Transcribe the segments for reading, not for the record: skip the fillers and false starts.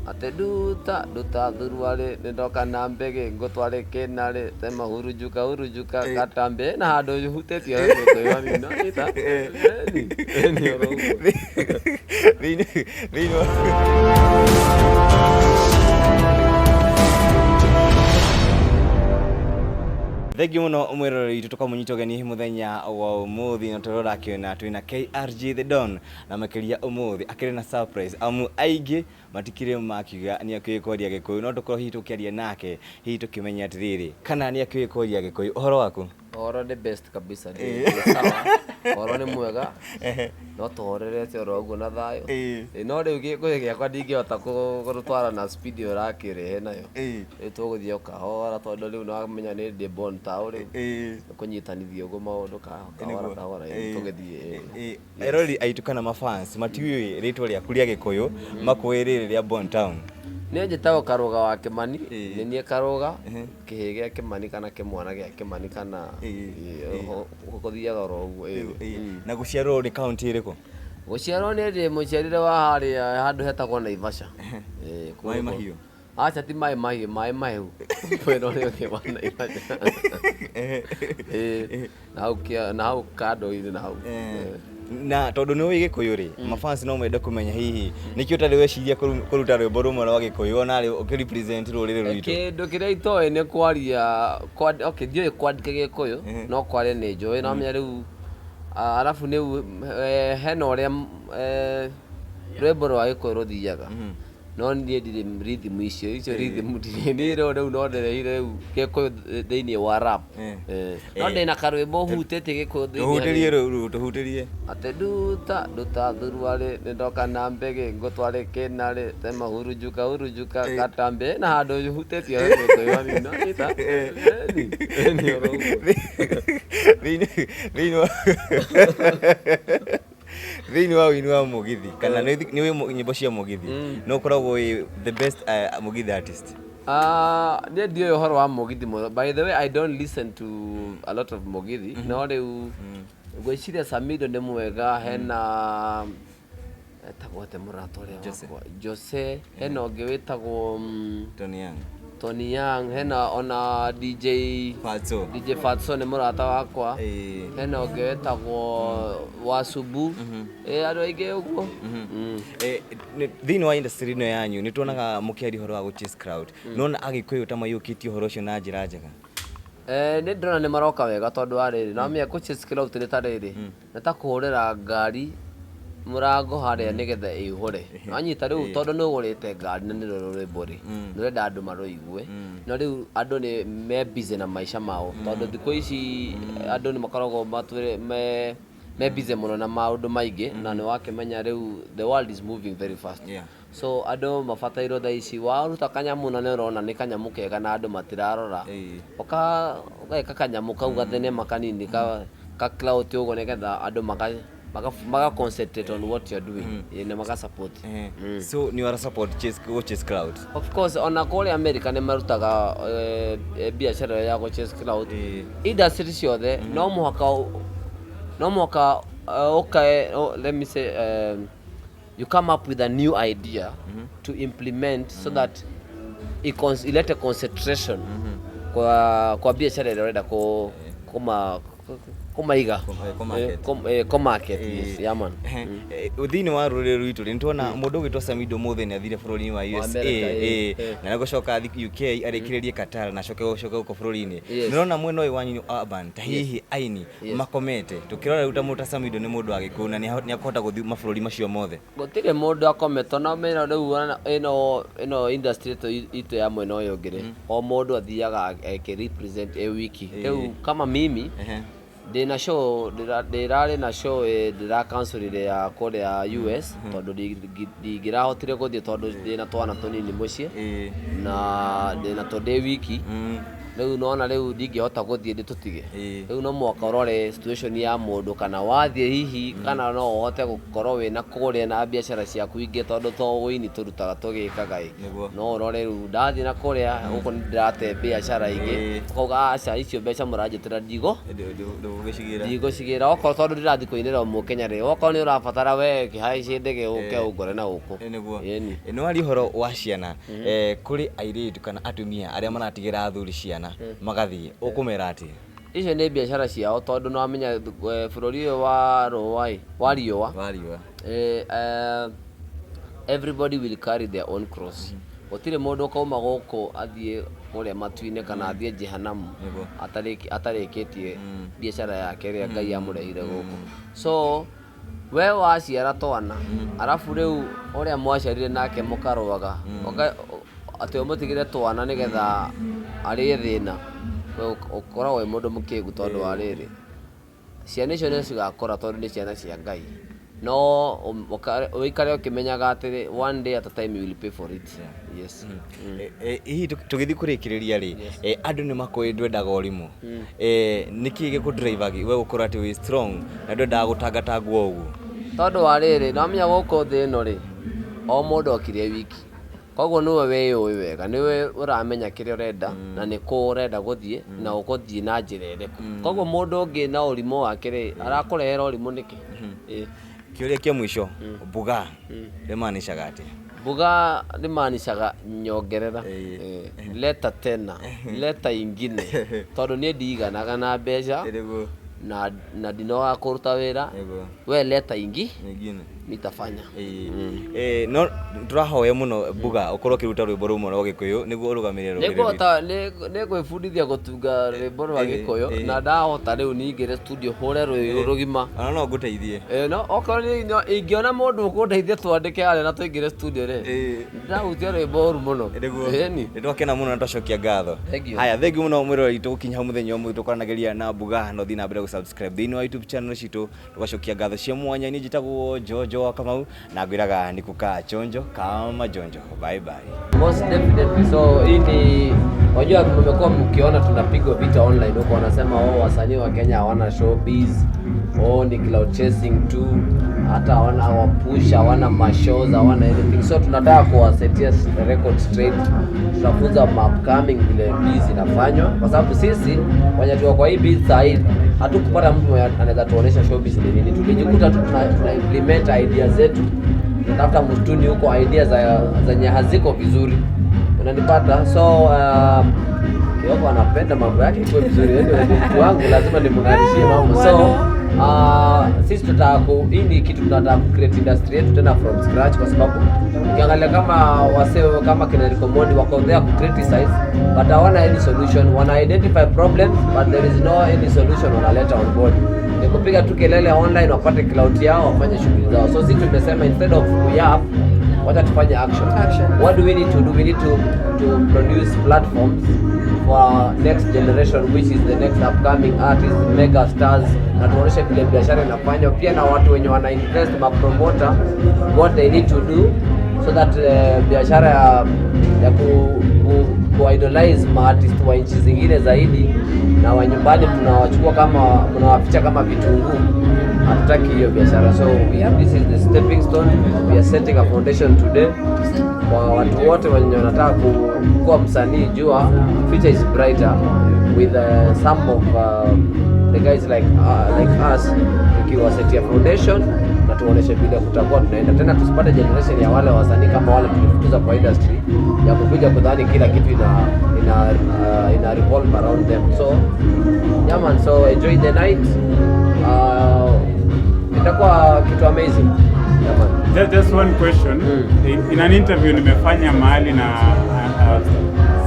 Atĩ nduta nduta thuruarĩ nĩndoka na mbĩgĩ ngũtware kĩnarĩ tema hurunjuka hurunjuka gatambe na handũ hutĩtie gĩkũyũ hanini no nyita ĩni ĩni oro ũguo. Thĩinĩ wa Thengiũ mũno mwĩroreri witũ tũkamũnyita ũgeni mũthenya wa ũmũthĩ na tũrĩa ũrakĩona twĩna KRG The Don na makĩria ũmũthĩ akĩrĩ na surprise amu aingĩ matikĩrĩ makiuga nĩ akĩũĩ kwaria gĩkũyũ no tũkorwo hihi tũkĩaria nake hihi tũkĩmenye atĩrĩrĩ kana nĩ akĩũĩ kwaria gĩkũyũ. Ũhoro waku? Ũhoro nĩ best kabisa ndĩ sawa ũhoro nĩ mwega no tũhorerete oro ũguo na thayũ. Ĩ, no rĩu gĩkũyũ gĩakwa ndingĩhota kũrũtwara na speed ĩyo ũrakĩrehe nayo. Rĩu tũgũthiĩ o kahora tondũ rĩu nĩwamenya nĩ ndĩ born taũ rĩu kũnyitanithia ũguo maũndũ kahora kahora tũgĩthiĩ. Eroreri aitũ kana mafans matiũĩ rĩtwa rĩaku rĩa gĩkũyũ makũĩ rĩrĩ rĩa Born Town. Niĩ njĩtagwo Karũga wa Kĩmani, nĩ niĩ Karũga, kĩhĩĩ gĩa Kĩmani kana kĩmwana gĩa Kĩmani kana gũthiaga oro ũguo ĩĩ. Na gũciarwo nĩ kaũntĩ ĩrĩkũ? Gũciarwo niĩ ndĩ mũciarĩre wa harĩa handũ hetagwo Naivasha. Maĩ Mahiũ? Aca ti maĩ mahiũ, maĩ mahehu. Mwena ũrĩa ũngĩ wa Naivasha. Ĩĩ, na hau na hau kando-inĩ na hau. Na tondũ nĩ ũĩ gĩkũyũ rĩ, mafans no mende kũmenya hihi nĩkĩ ũtarĩ weciria kũruta rwĩmbo rũmwe rwa gĩkũyũ ona rĩ ũkĩ represent rũrĩrĩ rwitũ? Kĩndũ kĩrĩa itoĩ nĩ kwaria, okay ndiũĩ kwandĩka gĩkũyũ, no kwaria nĩ njũĩ. No menya rĩu, arabu rĩu hena ũrĩa rwĩmbo rwa gĩkũyũ rũthiaga. No niĩ ndirĩ rhythm icio icio rhythm ndirĩ niĩ no rĩu no ndĩrehire rĩu gĩkũyũ thĩinĩ wa rap. No ndĩna karwĩmbo hutĩtie gĩkũyũ thĩinĩ. Tũhutĩrie rĩu tũhutĩrie. Atĩ nduta nduta thuruarĩ nĩndoka na mbĩgĩ ngũtware kĩnarĩ tema hurunjuka hurunjuka gatambe na handũ hutĩtie gĩkũyũ hanini no nyita ĩni ĩni oro ũguo. Thĩinĩ wa ũini wa mũgithi kana nĩ nĩ ũĩ nyĩmbo cia mũgithi nĩ ũkoragwo wĩ the best mũgithi artist? Niĩ ndiũĩ ũhoro wa mũgithi mũno. By the way, I don't listen to a lot of mũgithi. No rĩu ngwĩciria Samido nĩ mwega, hena etagwo atĩa mũrata ũrĩa wakwa? Jose, hena ũngĩ wĩtagwo Tony Young. Tony Young, hena ona DJ Fatso. DJ Fatso nĩ mũrata wakwa. Hena ũngĩ wĩtagwo Wasubu. Andũ aingĩ ũguo. Thĩinĩ wa industry ĩno yanyu nĩ tuonaga mũkĩaria ũhoro wa gũ chase crowd. Nona Agĩkũyũ ta maiyũkĩtie ũhoro ũcio na njĩra njega? Nĩ ndĩrona nĩ maroka wega tondũ wa rĩrĩ, nĩwamenya kũ chase clout nĩ ta rĩrĩ, nĩ ta kũhũrĩra ngari mũrango harĩa nĩgetha ĩihũre. Nĩwanyita rĩu tondũ nĩ ũgũrĩte ngari na nĩ rũrũ rwĩmbo rĩ, nĩ ũrenda andũ marũigue, no rĩu andũ nĩ me busy na maica mao, tondũ thikũ ici andũ nĩ makoragwo matwĩre me me busy mũno na maũndũ maingĩ, na nĩ wakĩmenya rĩu the world is moving very fast. So andũ mabatairwo thaa ici waruta kanyamũ na nĩ ũrona nĩ kanyamũ kega na andũ matirarora, ũgeka kanyamũ kau gathenema kanini ka clout ũguo nĩgetha andũ maka concentrate on what you're doing na maka support. So nĩ ũra support chase, go chase clout? Of course, ona kũrĩa America nĩ marutaga biacara ĩyo ya gũ chase clout. Industry ciothe no mũhaka no mũhaka ũkae, let me say, you come up with a new idea to implement so that ilete concentration kwa biacara ĩrĩa ũrenda kũmaiga. Kũ-market. Kũ-market, yes, yeah, man. Thĩinĩ wa rũrĩrĩ rwitũ rĩ, nĩtuona mũndũ ũgwĩtwo Samido ũmũthĩ nĩ athire bũrũri-inĩ wa USA, America, na nĩgũcoka athiĩ UK arĩkĩrĩrie Qatar na acoke gũcoka gũkũ bũrũri-inĩ. Yes. Nĩũrona mwena ũyũ wanyu urban ta hihi aini makomete, tũkĩrora rĩu ta mũndũ ta Samido nĩ mũndũ wa Gĩkũyũ na nĩ akũhota gũthiĩ mabũrũri macio mothe. Gũtirĩ mũndũ akomete ona mena rĩu ona ĩno industry itũ ya mwena ũyũ ũngĩ rĩ, o mũndũ athiaga akĩ represent e wiki. Rĩu kama mimi ndĩna show, ndĩrarĩ na show ndĩra cancelire ya kũrĩa US tondũ ndingĩrahotire gũthiĩ tondũ ndĩna twana tũnini mũciĩ na ndĩna two ndĩ wiki. Rĩu nona rĩu ndingĩhota gũthiĩ ndĩtũtige. Ĩĩ. Rĩu no mũhaka ũrore situation ya mũndũ, kana wathiĩ hihi kana no ũhote gũkorwo wĩna kũrĩa na biacara ciaku ingĩ, tondũ to ũini tũrutaga tũgĩkaga ĩ. Nĩguo. No ũrore rĩu ndathiĩ na kũrĩa gũkũ nĩ ndĩrate biacara ingĩ, ũkauga aca, icio mbeca mũranjĩtĩra ndigo Ndũgũcigĩra. Ndigũcigĩra okorwo tondũ ndĩrathiĩ kũinĩra mũkenya rĩ, okorwo nĩ ũrabatara we kĩhaici ndege ũke ũngore na gũkũ. Nĩguo. Ĩni. Nĩ waria ũhoro wa ciana, kũrĩ airĩtu kana atumia arĩa maratigĩra athuri ciana magathiĩ, ũkũmera atĩa? Icio nĩ biacara ciao, tondũ nĩ wamenya bũrũri ũyũ wa rũa ĩ, wa riũa, Wariũa. Everybody will carry their own cross. Gũtirĩ mũndũ ũkauma gũkũ athiĩ kũrĩa matu-inĩ kana athiĩ jehanamu Nĩguo. atarĩkĩtie biacara yake ĩrĩa Ngai amũrehire gũkũ. So we waciara twana, arabu rĩu ũrĩa mwaciarire nake mũkarũaga, atĩ ũmũtigĩre twana nĩgetha arĩe thĩna, we ũkoragwo wĩ mũndũ mũkĩgu, tondũ wa rĩrĩ, ciana icio nĩ cigakũra tondũ nĩ ciana cia Ngai, no ũikare ũkĩmenyaga atĩ one day at a time you will pay for it. Yes. Hihi tũgĩthiĩ kũrĩkĩrĩria rĩ, andũ nĩ makũĩ ndwendaga ũrimũ. Nĩkĩ gĩkũ-drive we gũkorwo atĩ wĩ strong na ndwendaga gũtangatangwo ũguo? Tondũ wa rĩrĩ, nĩwamenya gũkũ thĩ ĩno rĩ, o mũndũ okire wiki, koguo nĩwe wĩyũĩ wega, nĩwe ũramenya kĩrĩa ũrenda na nĩ kũ ũrenda gũthiĩ na ũgũthiĩ na njĩra ĩrĩkũ. Koguo mũndũ ũngĩ na ũrimũ wake rĩ, arakũrehera ũrimũ nĩkĩ? Ĩ. Kĩũria kĩa mũico, mbuga rĩmaanishaga atĩa? Mbuga rĩmanicaga nyongerera. Leta tena, leta ingine, tondũ niĩ ndiganaga na mbeca Nĩguo. na ndinogaga kũruta wĩra. Nĩguo. We leta ingi, Nyingine. nitafanya. No tũrahoya mũno mbuga ũkorwo ũkĩruta rwĩmbo rũmwe rwa Gĩkũyũ nĩguo ũrũgamĩrĩre rũrĩrĩ rwitũ. Nĩngũhota, nĩngwĩbundithia gũtunga rwĩmbo rwa Gĩkũyũ, na ndahota rĩu ningĩre studio hũre rwĩ rũgima. Ona no ngũteithie. No okorwo ingĩona mũndũ ũkũndeithia twandĩke harĩa na tũingĩre studio rĩ, ndĩrahutia rwĩmbo ũru mũno. Nĩguo. Ĩni. Nĩ twakena mũno na twacokia ngatho. Thank you. Haya, thank you mũno mwĩroreri witũ gũkinya hau mũthenya ũmũthĩ tũkoranagĩria na mbuga na ũthiĩ na mbere gũ-subscribe thĩinĩ wa YouTube channel citũ, tũgacokia ngatho cia mwanya. Niĩ njĩtagwo Jojo wa Kamau na ngwĩraga nĩ kukaa chonjo kama jonjo. Bye bye. Most definitely. So hii ni, wajua mmekuwa mkiona tunapigwa vita online huko, wanasema, oh, wasanii wa Kenya hawana showbiz, oh, ni clout chasing tu, hata hawana hawapush, hawana mashows, hawana anything. So tunataka kuwasetia record straight. Tunafunza ma upcoming vile biz inafanywa, kwa sababu sisi wenye tuko kwa hii biz saa hii hatukupata mtu mwenye anaweza tuonesha showbiz ni nini. Tulijikuta tu tuna implement idea zetu, tunatafuta msituni huko idea za zenye haziko vizuri, unanipata? So Kioko anapenda mambo yake ikuwe vizuri. Anyway, ni mtu wangu, lazima nimng'arishie mambo. So sisi tutaka hii ni kitu tunataka ku create industry yetu tena from scratch, kwa sababu ukiangalia kama wasee kama kina Eric Omondi wako there ku criticize but hawana any solution. Wana identify problems but there is no any solution wanaleta on board. Ni kupiga tu kelele online wapate clout yao, wafanye shughuli zao. So sisi tumesema instead of kuyap, wacha tufanye action. Action. What do we need to do? We need to produce platforms for next generation, which is the next upcoming artists, mega stars, na tuonyeshe vile biashara inafanywa pia na watu wenye wana invest, ma promoter, what they need to do so that biashara ya ku idolize ma artist wa nchi zingine zaidi na wa nyumbani mnawachukua kama mnawaficha kama vitunguu. Hatutaki hiyo biashara. So this is the stepping stone. We are setting a foundation today kwa watu wote wenye wanataka kuwa msanii. Jua future is brighter with some of the guys like us, tukiwasetia foundation na tuoneshe vile kutakuwa tunaenda tena, tusipate generation ya wale wasanii kama wale tulifukuza kwa industry ya kukuja kudhani kila kitu ina revolve around them. So yeah man, so enjoy the night. Itakuwa kitu amazing, yeah man. Just one question. In an interview nimefanya mahali na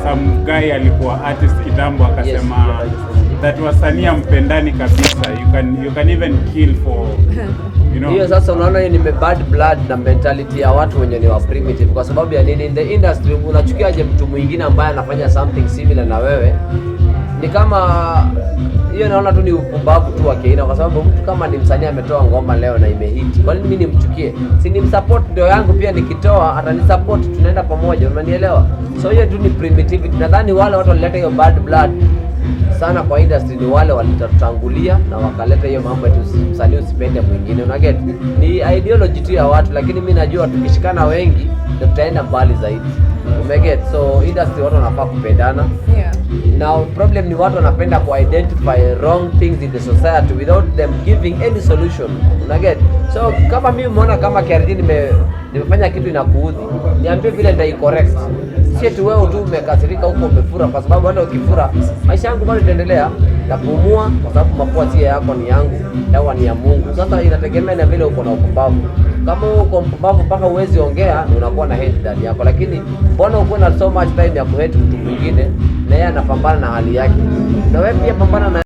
some guy alikuwa artist kitambo, akasema that wasanii hampendani kabisa. You can even kill for. Hiyo sasa unaona hiyo ni bad blood na mentality ya watu wenye ni wa primitive. Kwa sababu ya nini? In the industry unachukiaje mtu mwingine ambaye anafanya something similar na wewe? Ni kama Hiyo naona tu ni upumbavu tu wa kiaina, kwa sababu mtu kama ni msanii ametoa ngoma leo na imehit, kwa nini mimi nimchukie? Si nimsupport ndio yangu pia, nikitoa atanisupport, tunaenda pamoja, unanielewa? So hiyo tu ni primitivity. Nadhani wale watu walileta hiyo bad blood sana kwa industry ni wale walitutangulia na wakaleta hiyo mambo eti msanii usipende mwingine, unaget? Ni ideology tu ya watu, lakini mi najua tukishikana wengi ndio tutaenda mbali zaidi, umeget? So industry watu wanafaa kupendana. Now problem ni watu wanapenda ku identify wrong things in the society without them giving any solution. Unaget? So kama mimi umeona kama KRG nimefanya kitu inakuudhi, niambie vile nitaicorrect. Si eti wewe tu umekasirika huko umefura, kwa sababu hata ukifura maisha yangu bado itaendelea napumua, kwa sababu mapua si yako, ni yangu, hewa ni ya Mungu. Sasa inategemea na vile uko na upumbavu. Kama uko mpumbavu mpaka uwezi ongea, unakuwa na hate ndani yako, lakini mbona ukuwe na so much time ya kuhate mtu mwingine na yeye anapambana na hali yake, na wewe pia pambana na